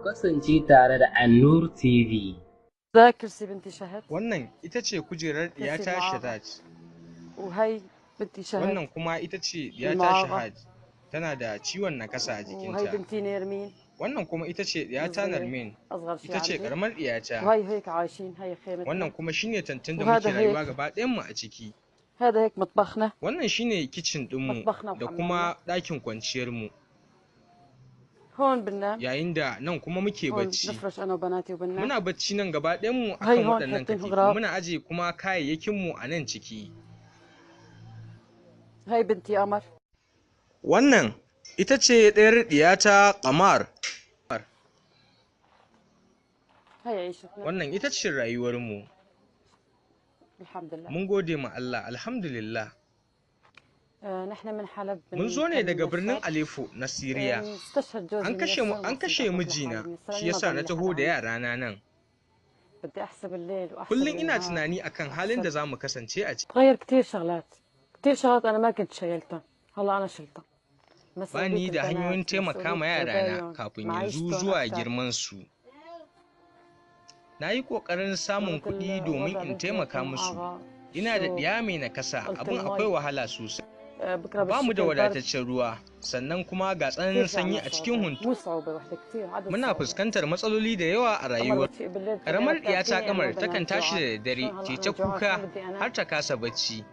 Kasance tare da Annur TV. ده كرسي بنتي شهد. Wannan ita ce kujerar ɗiyata Shahad. وهي بنتي شهد. Wannan kuma ita ce ɗiyata Ma'aza. Shahad. Tana da ciwon nakasa a وهي jikinta. بنتي نيرمين. Wannan kuma ita ce ɗiyata صغيرة. Narmin. اصغر شيء Ita ce عندي. ƙaramar ɗiyata. وهي هيك عايشين، هي خيمتنا. Wannan kuma shine tantin da وهذا muke rayuwa هيك. gaba ɗayanmu a ciki. هذا هيك مطبخنا. Wannan shine kicin ɗinmu مطبخنا da وحمامنا. kuma ɗakin kwanciyarmu. هون بننام. Yayin da nan kuma muke هون bacci. نفرش انا وبناتي وبننام. Muna bacci nan gaba ɗayanmu Hai, akan hon, waɗannan hatin katifu. hugrab. Muna aje kuma kayayyakinmu a nan ciki. هي بنتي قمر. Wannan ita ce ɗayar ɗiyata Qamar. هي عيشتنا. Wannan ita ce rayuwarmu. الحمد لله. Mun gode ma Allah, alhamdulillah. آه، نحن من حلب. Mun zo ne من daga birnin الشرق. Aleppo na Siriya. آه، استشهد جوزي An من kashe mu, السنة an kashe وصرت mijina, لحالي من السنة shi ما yasa na ضل taho لحدا da عندي. yarana nan. بدي احسب الليل واحسب Kullum ina النهار. tunani akan halin da za mu kasance a ciki. تغير كثير شغلات، كثير شغلات انا ما كنت شايلتها، هلا انا شلتها. Ba ni مسؤولية da hanyoyin البنات، taimaka ma مسؤولية yarana تربايهم، kafin yanzu معيشتهم zuwa أكثر. girmansu. Na yi ƙoƙarin samun قلت kuɗi domin الوضع in بدي taimaka يكون musu. أغا. Ina da شو ɗiya mai nakasa, قلت abin المي. akwai wahala sosai. آه، بكره Ba mu da بالشتاء البرد wadataccen ruwa, sannan kuma ga كثير tsananin في sanyi عنا a cikin صعوبات، hunturu. مو صعوبة واحدة، كثير عدد Muna صعوبات. fuskantar matsaloli da yawa a قمر rayuwar. بتفيق بالليل بتقول Karamar أنا ɗiyata بتعرفيني أنا Kamar ما takan بنام tashi جوعان، da daddare, شلون هلا ta أنا ta جوعان، شلون kuka بدي har أنام؟ ta kasa bacci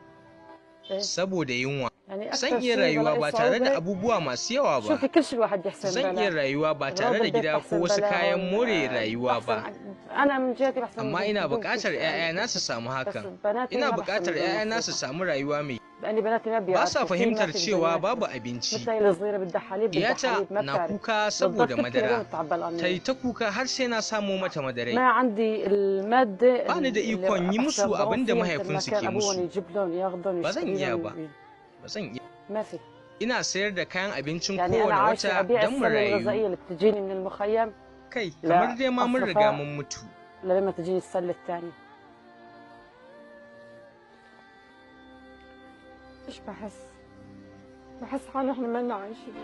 إيه saboda yunwa. يعني Zan أكثر iya شيء rayuwa بلاقي ba tare da صعوبة abubuwa masu yawa ba. شوفي كل شيء الواحد بيحسن Zan iya بلا rayuwa ba tare أغراض da البيت gida ko بحسن wasu kayan بلاهم، more آه، rayuwa بحسن ba. أنا من جهتي بحسن Amma ina بدون كل buƙatar شيء 'ya'yana su samu بس hakan. بناتي Ina ما بحسن buƙatar بدون 'ya'yana su مصروفها samu rayuwa mai. لأني بناتي ما Ba sa بيعرفوا في ما fahimtar في cewa بدون babu ياكلوا. abinci. مثل هي الصغيرة بدها حليب، بدها Ɗiyata حليب، ما na بتعرف kuka بتضل saboda تبكي madara. لين تعبى Ta القنينة. yi ta kuka har sai na samo mata madarai. ما عندي المادة Ba ni da اللي ikon yi بحسن musu أرضعهم abin da فيها مثل ما mahaifinsu كان ke أبوهم musu. يجيب لهم ياخذهم Ba zan يشتري iya لهم ba. Ba zan iya. ما في. Ina sayar da kayan abincin يعني أنا kowane عايشة wata أبيع don mu السلة rayu. الغذائية اللي بتجيني من المخيم Kai, لا kamar dai ma mun riga أصرفها mun mutu. لما تجيني السلة الثانية. ايش بحس؟ بحس حالي احنا مالنا عايشين.